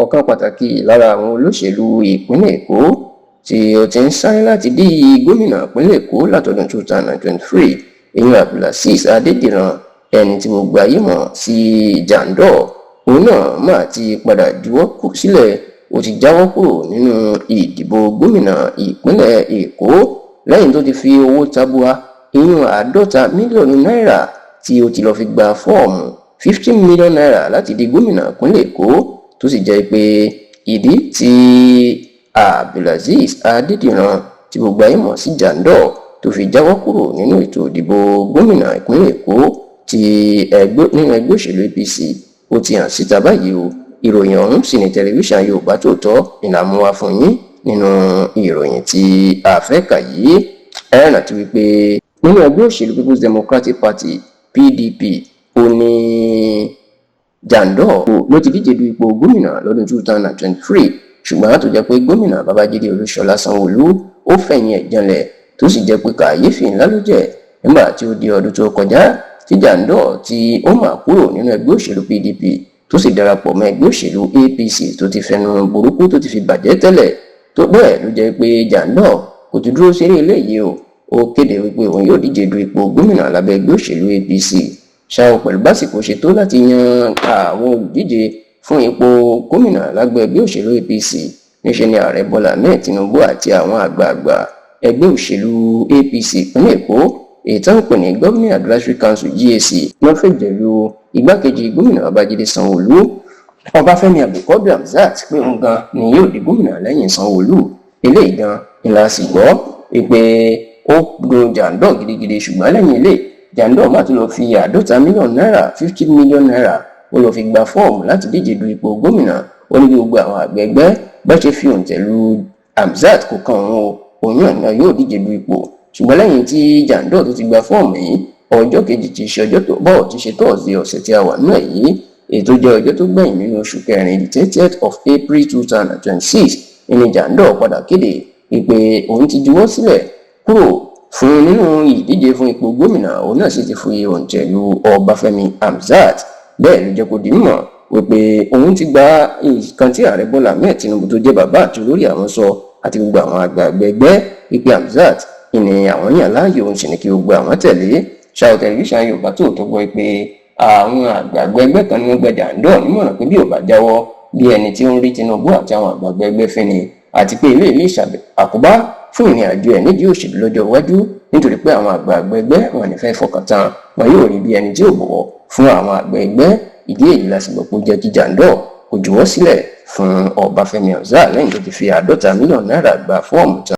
Ọ̀kan pàtàkì lára àwọn olóṣèlú ìpínlẹ̀ Èkó tí ó ti ń sáré láti di gómìnà ìpínlẹ̀ Èkó látọdún 2023, ìyẹn Abdulazeez Adédìran, ẹni tí gbogbo ayé mọ̀ sí Jandor, òun náà máa ti padà juwọ́ sílẹ̀. Ó ti jáwọ́ kúrò nínú ìdìbò gómìnà ìpínlẹ̀ Èkó lẹ́yìn tó ti fi owó tabua, ìyún 50 mílíọ̀nù náírà, tí ó ti lọ́ọ́ fi gba fọ́ọ̀mù ₦50 million láti di gómìnà ìpínlẹ̀ Èkó. Tó sì jẹ́ pé ìdí tí Abdulazeez Adédìran, tí gbogbo ayé mọ̀ sí Jandor, tó fi jáwọ́ kúrò nínú ètò ìdìbò gómìnà ìpínlẹ̀ Èkó ti ẹgbẹ́ nínú ẹgbẹ́ òṣèlú APC, ó ti hàn síta báyìí o. Ìròyìn ọ̀hún sì ní Tẹlifíṣàn Yorùbá Tòótọ́ ìlànà wa fún yín nínú ìròyìn tí a fẹ́ kà yìí. Ẹ rántí wípé nínú ẹgbẹ́ òṣèlú People's Democratic Party, PDP, ó ní Jandor ló ti díje du ipò gómìnà lọ́dún 2023, ṣùgbọ́n tó jẹ́ pé Gómìnà Babájídé Olúṣọlá Sanwó-Olú ó fẹ̀yìn ẹ̀ janlẹ̀, tó sì jẹ́ pé kàyéfì ńlá ló jẹ́ nígbà tí ó di ọdún tó kọjá tí Jandor tí ó mà kúrò nínú ẹgbẹ́ òṣèlú PDP, tó sì darapọ̀ mọ́ ẹgbẹ́ òṣèlú APC tó ti fẹnu burúkú tó ti fi bàjẹ́ tẹ́lẹ̀. Tó bẹ́ẹ̀ ló jẹ́ pé Jandor kò ti dúró séré eléyìí o. Ó kéde wípé òun yóò díje du ipò gómìnà lábẹ́ ẹgbẹ́ òṣèlú APC ṣá o. Pẹ̀lú básìkò ṣe tó láti yan àwọn olùdíje fún ipò gómìnà lábẹ́ ẹgbẹ́ òṣèlú APC, níṣẹ́ ni Ààrẹ Bọ́lá Ahmed Tinubu àti àwọn àgbààgbà ẹgbẹ́ òṣèlú APC ìpínlẹ̀ Èkó, èyí tó ń pè ní Governing Advisory Council, GAC, wọ́n fẹ̀jẹ̀ lu igbákejì gómìnà Babájídé Sanwó-Olú, Ọbáfẹ́mi Abdulkadir Hamzat, pé òun gan ni yóò di gómìnà lẹ́yìn Sanwó-Olú. Eléyìí gan ni la sì gbọ́ pé ó dùn Jandor gidigidi. Ṣùgbọ́n lẹ́yìn eléyìí, Jandor má tún lọ fi 50 mílíọ̀nù náírà, ₦50 million, ó lọ fi gba fọ́ọ̀mù láti díje du ipò gómìnà. Ó ní bí gbogbo àwọn àgbẹ̀gbẹ́ bá ṣe fi òǹtẹ̀ lu Hamzat, kò kan òun o, òun náà yóò díje du ipò. Ṣùgbọ́n lẹ́yìn tí Jandor tó ti gba fọ́ọ̀mù yìí, ọjọ́ kejì tí í ṣe ọjọ́ tó bọ̀, tí í ṣe Thursday ọ̀sẹ̀ tí a wà nínú ẹ̀ yìí, èyí tó jẹ́ ọjọ́ tó gbẹ̀yìn nínú oṣù kẹrin, the 30th of April 2026, ní Jandor padà kéde wípé òun ti juwọ́ sílẹ̀ kúrò fún nínú ìdíje fún ipò gómìnà. Òun náà sì ti fi òǹtẹ̀ lu Ọbáfẹ́mi Hamzat. Bẹ́ẹ̀ ló jẹ́ kó di mímọ̀ wípé òun ti gba nǹkan tí Ààrẹ Bọ́lá Ahmed Tinubu, tó jẹ́ bàbá àti olórí àwọn, sọ àti gbogbo àwọn àgbààgbà ẹgbẹ́, wípé Hamzat ìní àwọn yàn láàyò, òun sì ní kí gbogbo àwọn tẹ̀lé. Ṣáò Tẹlifíṣàn Yorùbá Tòótọ́ gbọ́ pé àwọn àgbààgbà ẹgbẹ́ kan ní wọ́n gba Jandor nímọ̀ràn pé bí ò bá jáwọ́, bí ẹni tí ó ń rí Tinubu àti àwọn àgbààgbà ẹgbẹ́ fín ni, àti pé ilé ilé ìṣàkóbá fún ìrìn àjò ẹ̀ nídìí òṣèlú lọ́jọ́ iwájú, nítorí pé àwọn àgbààgbà ẹgbẹ́ wọn ní fẹ́ fọkàn tán, wọn yóò rí bí ẹni tí ò bọ̀wọ̀ fún àwọn àgbà ẹgbẹ́. Ìdí èyí la sì gbọ́ pé ó jẹ́ kí Jandor kò juwọ́ sílẹ̀ fún Ọbáfẹ́mi Hamzat lẹ́yìn tó ti fi 50 mílíọ̀nù náírà gba fọ́ọ̀mù tán.